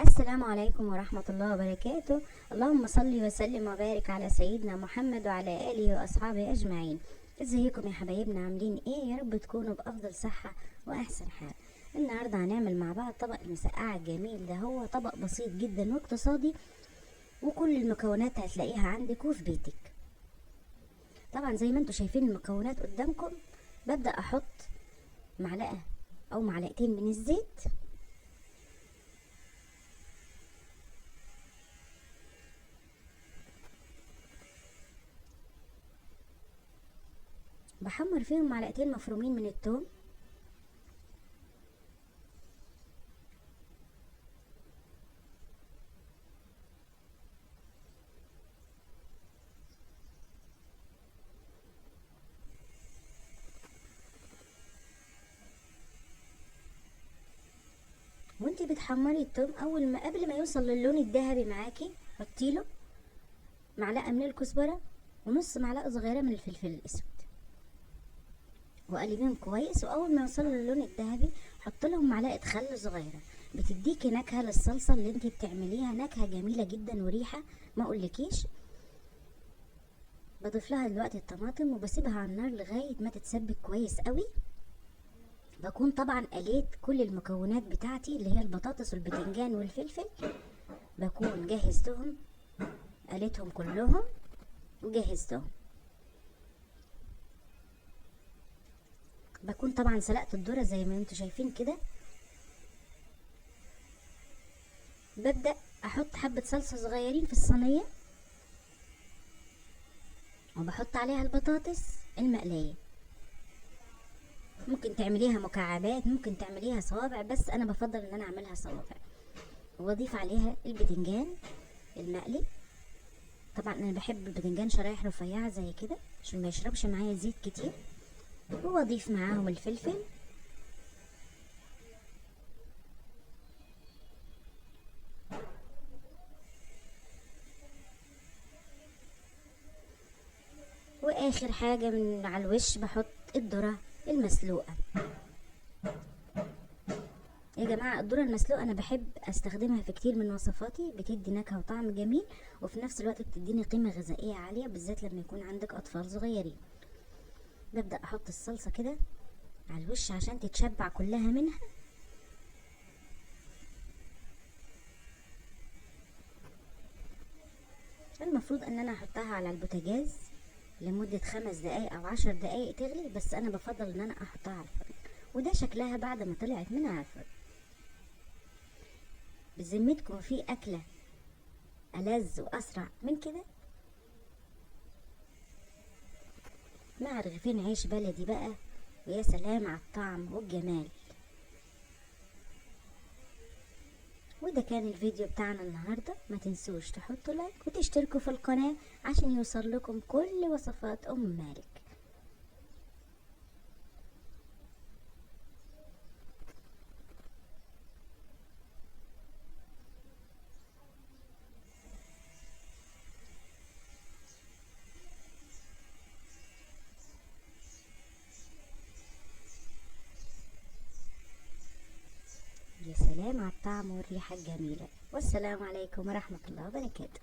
السلام عليكم ورحمة الله وبركاته. اللهم صل وسلم وبارك على سيدنا محمد وعلى آله وأصحابه أجمعين. ازيكم يا حبايبنا، عاملين ايه؟ يا رب تكونوا بأفضل صحة وأحسن حال. النهاردة هنعمل مع بعض طبق المسقعة الجميل ده. هو طبق بسيط جدا واقتصادي، وكل المكونات هتلاقيها عندك وفي بيتك. طبعا زي ما انتم شايفين المكونات قدامكم. ببدأ احط معلقة او معلقتين من الزيت، بحمر فيهم معلقتين مفرومين من الثوم، وانتي بتحمري الثوم اول ما قبل ما يوصل للون الذهبي معاكي حطيله معلقه من الكزبره ونص معلقه صغيرة من الفلفل الاسود، وقلبيهم كويس. واول ما يوصلوا للون الذهبي حط لهم معلقه خل صغيرة، بتديكي نكهة للصلصه اللي انتي بتعمليها، نكهة جميلة جدا وريحه ما اقولكيش. بضيف لها دلوقتي الطماطم وبسيبها على النار لغاية ما تتسبك كويس قوي. بكون طبعا قليت كل المكونات بتاعتي اللي هي البطاطس والبتنجان والفلفل، بكون جهزتهم، قليتهم كلهم وجهزتهم. بكون طبعا سلقت الذرة زي ما انتم شايفين كده. ببدأ احط حبة صلصة صغيرين في الصينية، وبحط عليها البطاطس المقلية. ممكن تعمليها مكعبات، ممكن تعمليها صوابع، بس انا بفضل ان انا اعملها صوابع. واضيف عليها البتنجان المقلي. طبعا انا بحب البتنجان شرايح رفيعة زي كده عشان ما يشربش معايا زيت كتير. واضيف معاهم الفلفل، واخر حاجة من على الوش بحط الذرة المسلوقة. يا جماعة الذرة المسلوقة انا بحب استخدمها في كتير من وصفاتي، بتدي نكهة وطعم جميل، وفي نفس الوقت بتديني قيمة غذائية عالية، بالذات لما يكون عندك اطفال صغيرين. ببدأ احط الصلصة كده على الوش عشان تتشبع كلها منها. المفروض ان انا احطها على البوتاجاز لمدة 5 دقايق او 10 دقايق تغلي، بس انا بفضل ان انا احطها على الفرن. وده شكلها بعد ما طلعت منها على الفرن. بذمتكم في اكلة ألذ واسرع من كده؟ مع رغيفين عيش بلدي بقى، ويا سلام على الطعم والجمال. وده كان الفيديو بتاعنا النهاردة. ما تنسوش تحطوا لايك وتشتركوا في القناة عشان يوصل لكم كل وصفات أم مالك. يا سلام على الطعم والريحة الجميلة. والسلام عليكم ورحمة الله وبركاته.